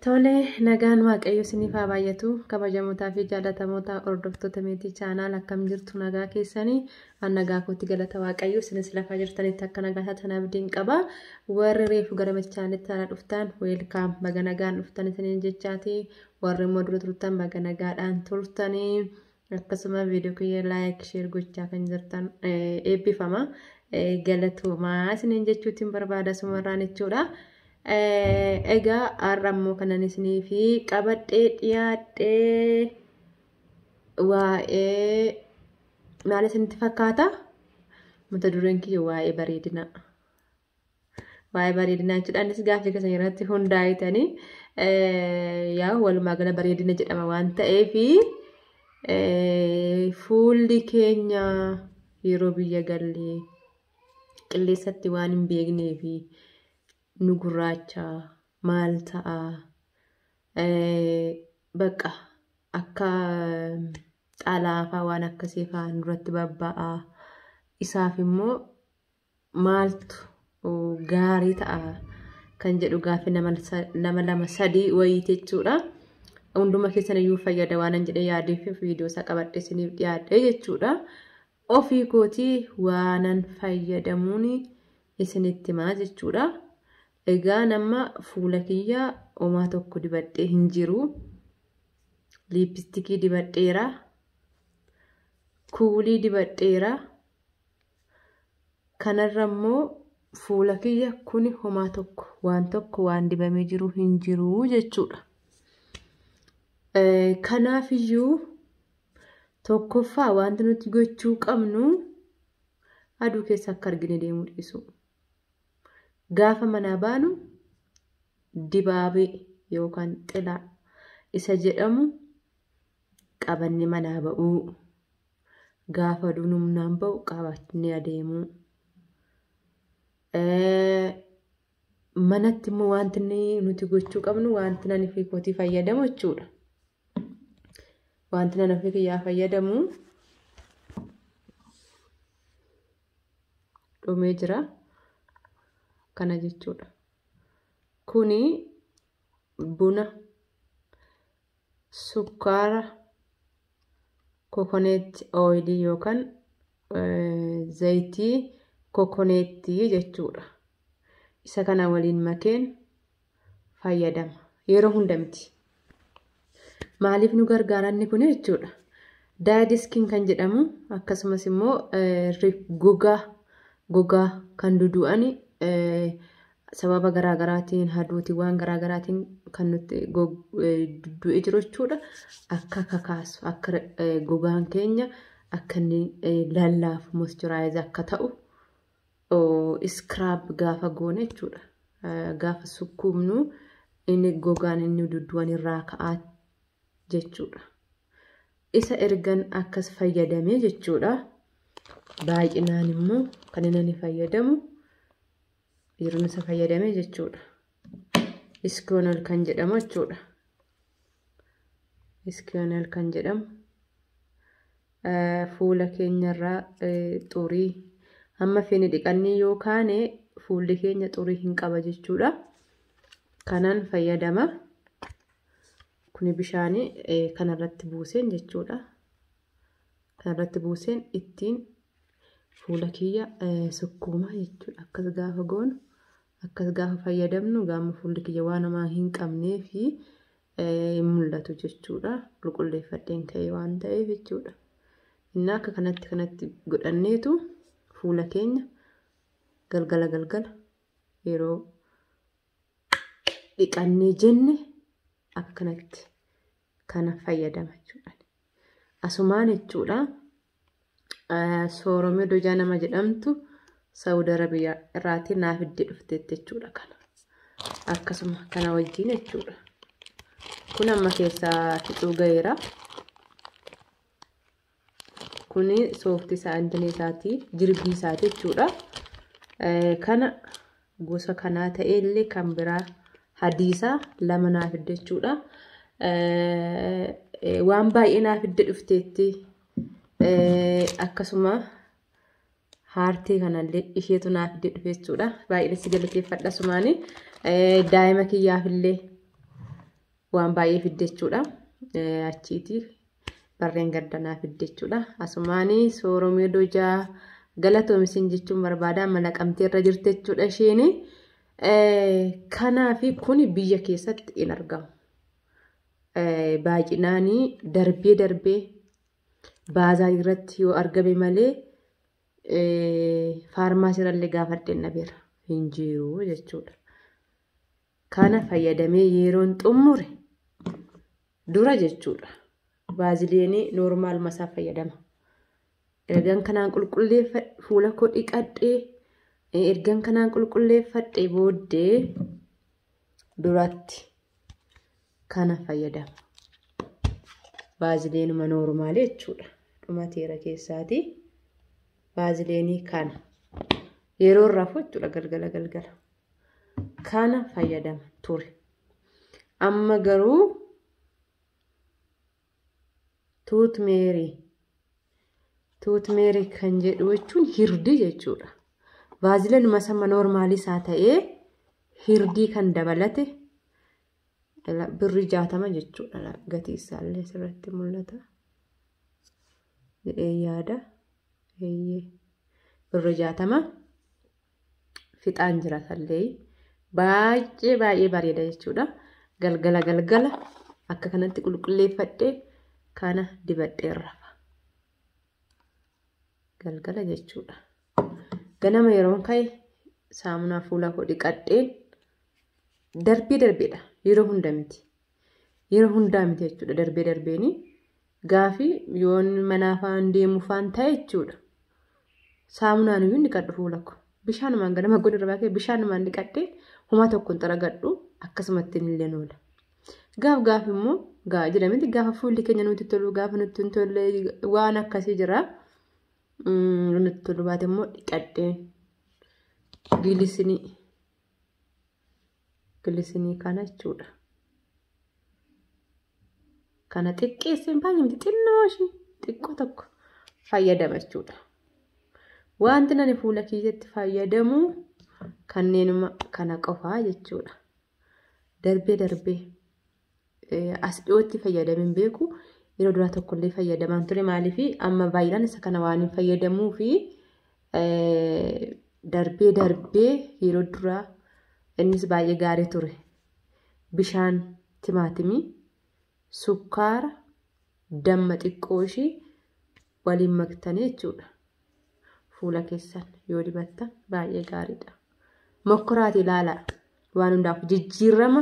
Tole, nagaan Waaqayyo isiniif haa baay'atu. Kabajamootaa fi jaallatamoota hordoftoota Meetii Chaanaal, akkam jirtu? Nagaa keessanii? An nagaa kootti, galata Waaqayyo. Isinis lafa jirtanitti akka nagaa taatan abdiin qaba. Warri reefu gara Meetii Chaanaalitti haala dhuftan, welcome, baga nagaan dhuftan isiniin jechaati. Warri immoo dura turtan, baga nagaadhaan turtanii. Akkasuma viidiyoo kiyya like, share gochaa kan jirtan eebbifama. Galatoomaa isiniin jechuutiin barbaada sumarraan jechuudha. Egaa har'a immoo kanan isinii fi qabadhee dhiyaadhee waa'ee maal isinitti fakkaata? Mata dureen kiyya waa'ee bareedinaa. Waa'ee bareedinaa jechuudha. Innis gaaffii keessan irratti hundaa'itanii, yaa walumaa gala bareedina jedhama waan ta'eef, fuulli keenya yeroo biyya gallee qilleensatti waan hin beeknee fi nu gurraacha, maal ta'a, bakka akka xalaafaa waan akkasii fa'aa nurratti babba'a. Isaaf immoo maaltu gaarii ta'a kan jedhu gaaffii nama lama sadii wayii jechuudha. Hunduma keessan iyyuu fayyada waan an jedhee yaadeef viidiyoo isaa qabadhee isiniif dhiyaadhe jechuudha. Ofii kootii waanan fayyadamuun isinitti himaa jechuudha. Egaa nama fuula kiyya homaa tokko dibadhee hin jiru. Lipstick dibadheera. Kuulii dibadheera. Kanarra immoo fuula kiyya kuni homaa tokko, waan tokko waan dibamee jiru hin jiru jechuudha. Kanaafiyyuu tokkoffaa wanti nuti gochuu qabnu aduu keessa akka argine deemuu dhiisu. Gaafa manaa baanu dibaabee yookaan xilaa isa jedhamu qabannee manaa ba'uu. Gaafa aduun humnaan ba'u qabannee adeemuu. Manatti immoo wanti nuti gochuu qabnu, wanti nani fi kootii fayyadamu jechuudha. Wanti nani ofii kiyyaa fayyadamu dhumee jira. Kana jechuudha. Kuni buna, sukkaara, coconut oil yookaan zayitii coconut jechuudha. Isa kana waliin makeen fayyadama. Yeroo hunda miti. Maaliif nu gargaara inni kun jechuudha? Dead skin kan jedhamu, akkasumas immoo gogaa kan dudu'an, sababa garaagaraatiin, haduutiiwwan garaagaraatiin kan nutti du'e jiru jechuudha. Akka kakaasu, akka gogaan keenya akka inni lallaafu, moisturize akka ta'u, scrub gaafa goone jechuudha. Gaafa sukkuumnu inni gogaan inni duddu'an irraa ka'aa jechuudha. Isa ergan akkas fayyadamee jechuudha. Baay'inaan immoo kan inni fayyadamu yeroo isa fayyadame jechuudha. Iskoonal kan jedhamu jechuudha. Iskoonal kan jedhamu fuula keenyarraa xurii hamma feene dhiqannee yoo kaane fuulli keenya xurii hin qaba jechuudha. Kanaan fayyadama. Kuni bishaanii kanarratti buuseen jechuudha. Kanarratti buuseen ittiin fuula kiyya sukkuuma jechuudha. Akkas gaafa goonu, akkas gaafa fayyadamnu, gaafa fuulli kiyya waan hamaa hin qabnee fi hin mul'atu jechuudha. Qulqulleeffadheen ka'ee waan ta'eef jechuudha. Inni akka kanatti godhanneetu fuula keenya galgala galgala yeroo dhiqannee jenne akka kanatti kana fayyadama jechuudha. Asumaan jechuudha. Sooromee Dojaa nama jedhamtu Saawud Arabiyaa irraatii naaf iddee dhufteetti jechuudha kana. Akkasuma kana wajjin jechuudha. Kun amma keessaa fixuu gaheera. Kuni soofti isaa, intinii isaatii, jirbii isaati jechuudha. Kana gosa kanaa ta'e illee kan biraa hadiisaa lama naaf fidde jechuudha. Waan baay'ee naaf fidde dhufteetti. Akkasuma haartii kanallee isheetu naaf fidde dhufe jechuudha. Baay'ee si galateeffadha sumaani. Daa'ima kiyyaaf illee Waan baay'ee fidde jechuudha. Achiiti barreen gaddanaa fidde jechuudha. Asumaanii sooromee dojaa galatoomisiin jechuun barbaada. Malaqamtee irra jirti jechuudha isheen. Kanaafi kun biyya keessatti hin argamu. Baay'inaanii darbee darbee baazaa irratti yoo argame malee faarmaasii irrallee gaafadheen dhabeera. Hin jiru jechuudha. Kana fayyadamee yeroon xumure dura jechuudha. Baazileenii noormaal masaa fayyadama. Ergan kanaan qulqulleeffadhe fuula koo dhiqadhee ergan kanaan qulqulleeffadhe booddee duratti kana fayyadama. Baazileenuma noormaalii jechuudha. Dhumateera keessaati. Baazileenii kana yeroo rafu jechuudha galgala galgala. Kana fayyadama ture. Amma garuu tuutmeerii kan jedhu jechuun hirdii jechuudha. Baazileenuma sama noormaalii isaa ta'ee hirdii kan dabalate birri 60 jechuudha. Gatii isaallee asirratti mul'ata. Jedhee yaada. Birri 60 fixaan jira sallee. Baay'ee baay'ee bareeda jechuudha. Galgala galgala akka kanatti qulqulleeffadhee kana dibadhee rafa. Galgala jechuudha. Ganama yeroon ka'e saamunaa fuula koo dhiqadheen darbee darbeedha. Yeroo hunda miti. Yeroo hundaa miti jechuudha. Darbee darbeeni gaafi yoon manaa faan deemu faan ta'e jechuudha. Saamunaan iyyuu dhiqadhu fuula koo. Bishaanumaan ganama godhu irraa ka'e bishaanumaan dhiqadhee homaa tokkoon xaragadhu akkasumatti illee oola. Gaaf gaaf immoo jedhamti gaafa fuulli keenya nutti tolu gaafa nutti hin tolle waan akkasii jira. Nutti tolu baate immoo dhiqadheen gilisinii kana jechuudha. Kana xiqqeesseen baay'ee miti xinnoo ishee xiqqoo tokko fayyadama jechuudha. Wanti ani fuula kiyyatti fayyadamu kanneenuma kana qofaa jechuudha. Darbee darbee as dhiyootti fayyadameen beeku yeroo duraa tokkollee fayyadamaan ture maaliif amma baay'inaan isa kana waan hin fayyadamuu fi darbee darbee yeroo duraa innis baay'ee gaarii ture. Bishaan timaatimii, sukkaara, damma xiqqoo ishee waliin maktanii jechuudha. Fuula keessan yoo dibattan baay'ee gaariidha. Mokkoraati ilaalaa waan hundaaf jijjiirama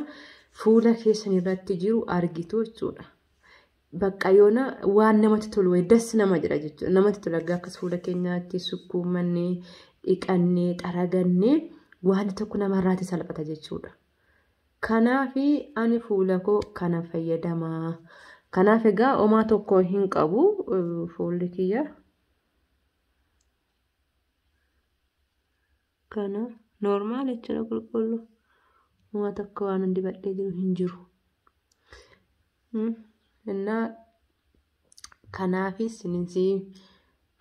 fuula keessan irratti jiru argitu jechuudha. Bakka yoona waan namatti tolu das nama jedha jechuudha. Namatti tola akkas fuula keenyaatti sukkuumannee dhiqannee xaragannee waan tokko namarraati salphata jechuudha. Kanaaf ani fuula koo kana fayyadama. Kanaaf egaa homaa tokko hin qabu fuulli kiyya. Kana noormaal jechuudha qulqulluu. Homaa tokko waan hundi dibadhee jiru hin jiru. Innaa kanaafis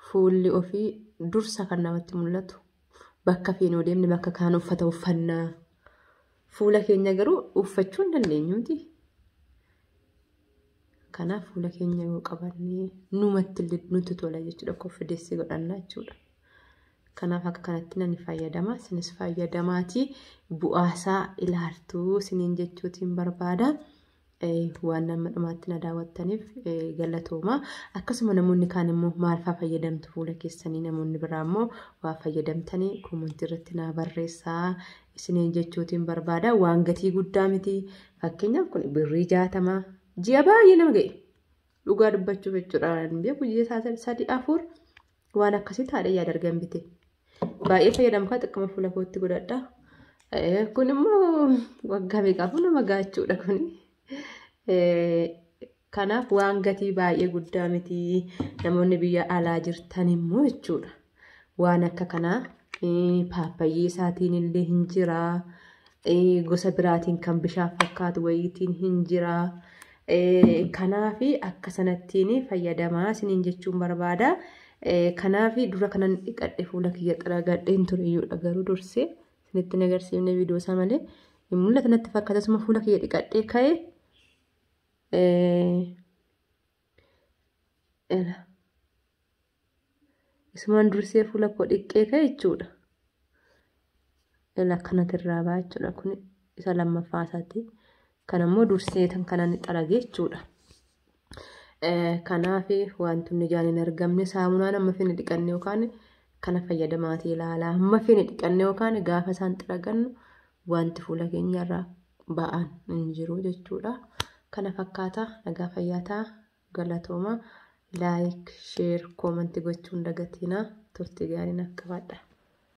fuulli ofii dursa kan namatti mul'atu. Bakka feene deemne bakka kaan uffata uffannaa. Fuula keenya garuu uffachuu hin dandeenyuuti. Kanaaf fuula keenya yoo qabannee numatti nutti tola jechuudha. Konfideensii godhannaa jechuudha. Kanaaf akka kanatti nani fayyadama. Isinis fayyadamaatii bu'aasaa ilaaltuu isiniin jechuutiin barbaada. Waan nama dhumaatti na daawwattaniif galatooma. Akkasuma namoonni kaan immoo maal fa'aa fayyadamtu fuula keessanii namoonni biraa immoo waa fayyadamtanii koomentii irratti naa barreessaa isiniin jechuutiin barbaada. Waan gatii guddaa miti. Fakkeenyaaf kun birrii 60 ji'a baay'ee nama ga'e. Dhugaa dubbachuuf jechuudha. Beeku ji'a 3 4 waan akkasii taadhee yaada argan bite. Baay'ee fayyadamu kan xiqqama fuula kootti godhadha. Kun immoo waggaa meeqaafuu nama gaachuudha kuni. Kanaaf waan gatii baay'ee guddaa miti. Namoonni biyya alaa jirtan immoo jechuudha. Waan akka kanaa paappayyee isaatiin illee hin jira. Gosa biraatiin kan bishaan fakkaatu wayiitiin hin jira. Kanaaf akka sanattiin fayyadamaa isiniin jechuun barbaada. Kanaaf dura kanan dhiqadhe fuula kiyya xaragadheen ture iyyuudha garuu dursee isinitti agarsiifne viidiyoo isaa malee mul'ata natti fakkaata. Asuma fuula kiyya dhiqadhee ka'e Isumaan dursee fuula koo dhiqqee ka'e jechuudha. Akkanatti irraa ba'a jechuudha. Kun isa lammaffaa isaati. Kan ammoo dursee kanan xarage jechuudha. Kanaaf wantoonni ijaan hin argamne saamunaan amma feene dhiqanne yookaan kana fayyadamaatii ilaalaa. Amma feene dhiqanne yookaan gaafa isaan xaragannu wanti fuula keenyarraa ba'an hin jiru jechuudha. Kana fakkaata nagaa fayyaataa galatooma. Like, share, comment gochuun dagatinaa. Turtii gaariin akka qabadha.